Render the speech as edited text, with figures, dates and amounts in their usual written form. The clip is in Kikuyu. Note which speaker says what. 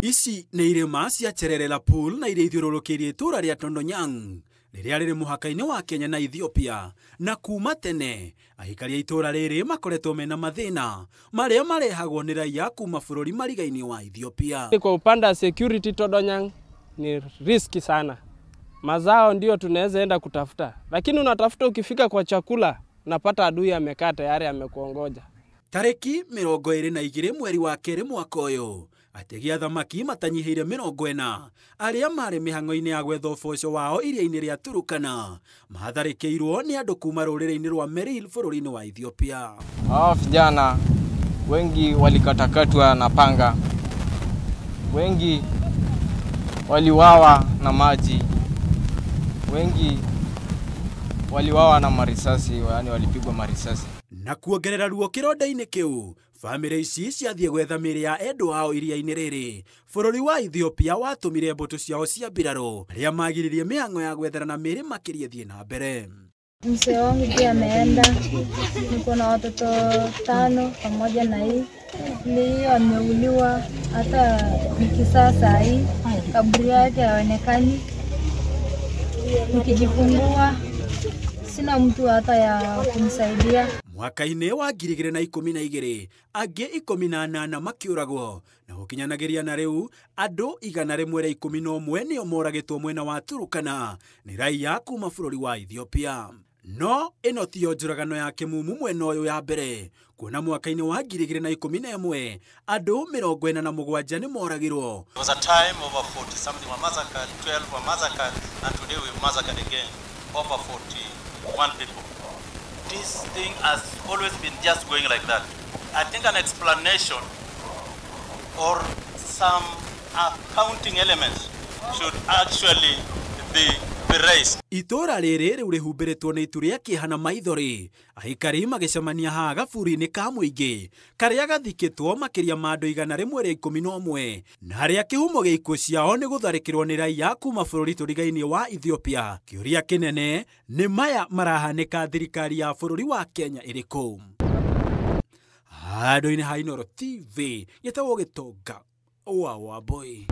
Speaker 1: Ici nĩ irĩma cia Chererela Pool na iria ithiũrũrũkĩirie itũũra rĩa Tondonyang rĩrĩa rĩrĩ mũhaka-inĩ wa Kenya na Ethiopia. Na kuma tene aikari a itũũra rĩrĩ makoretwo mena mathĩna marĩa marehagwo nĩ raia kuma bũrũri mariga-inĩ wa Ethiopia.
Speaker 2: Kwa upande wa security, Todonyang ni risky sana. Mazao ndio tunaweza enda kutafuta, lakini unatafuta, ukifika kwa chakula unapata adui amekaa tayari amekuongoja.
Speaker 1: Tarĩki 22 mweri wa kerĩ mwaka ũyũ, ategi a thamaki matanyihĩire 40 arĩa marĩ mĩhang'o-inĩ ya gwetha ũboco wao iria-inĩ rĩa Turukana matharĩkĩirwo nĩ andũ kuma rũrĩrĩ-inĩ rwa Meril bũrũri-inĩ wa Ethiopia.
Speaker 3: Hawa vijana wengi walikatakatwa na panga, wengi waliwawa na maji, wengi waliwawa na marisasi, yaani walipigwa marisasi.
Speaker 1: Na kuongerera ruo kĩronda-inĩ kĩu, bamĩrĩ ici ciathiĩ gwetha mĩĩrĩ ya endwa ao iria-inĩ rĩrĩ. Bũrũri wa Ethiopia watũmire mbũtũ ciao cia mbirarũ arĩa magiririe mĩhang'o ya gwetherana mĩĩrĩ makĩria ĩthiĩ na mbere.
Speaker 4: Mzee wangu pia ameenda, niko na watoto 5 pamoja na hii ni ameuliwa, hata nikisaa saa hii kaburi yake haonekani. Nikijifungua sina mtu hata ya kumsaidia.
Speaker 1: Mwaka-inĩ wa 2012 angĩ 18 makĩũragwo na gũkinyanagĩria na rĩu andũ 111 nĩo moragĩtwo mwena wa Turukana nĩ raia kuma bũrũri wa Ethiopia. No ĩno tiyo njũragano ya kĩmumu mwena ũyũ ya mbere, kuona mwaka-inĩ wa 2011 andũ 47 nĩ moragirwo.
Speaker 5: There was a time over 40 something were massacred, 12 were massacred, and today we've massacred again over 41 people. This thing has always been just going like that. I think an explanation or some accounting elements should actually be raised.
Speaker 1: Itũũra rĩrĩ rĩu rĩhumbĩrĩtwo nĩ itu rĩa kĩeha na maithori, aikari magĩcemania haha gaburi-inĩ ka mũingĩ karĩa gathikĩtwo makĩria ma andũ 111 na harĩa kĩhumo gĩa ikuũ ciao nĩ gũtharĩkĩrwo nĩ raia kuma bũrũri tũrigainĩ wa Ethiopia. Kĩũria kĩnene nĩ maya marahanĩka thirikari ya bũrũri wa Kenya ĩrĩkũ? Handũ-inĩ ha Inooro TV gĩtagwo Gĩtonga wa Wambui.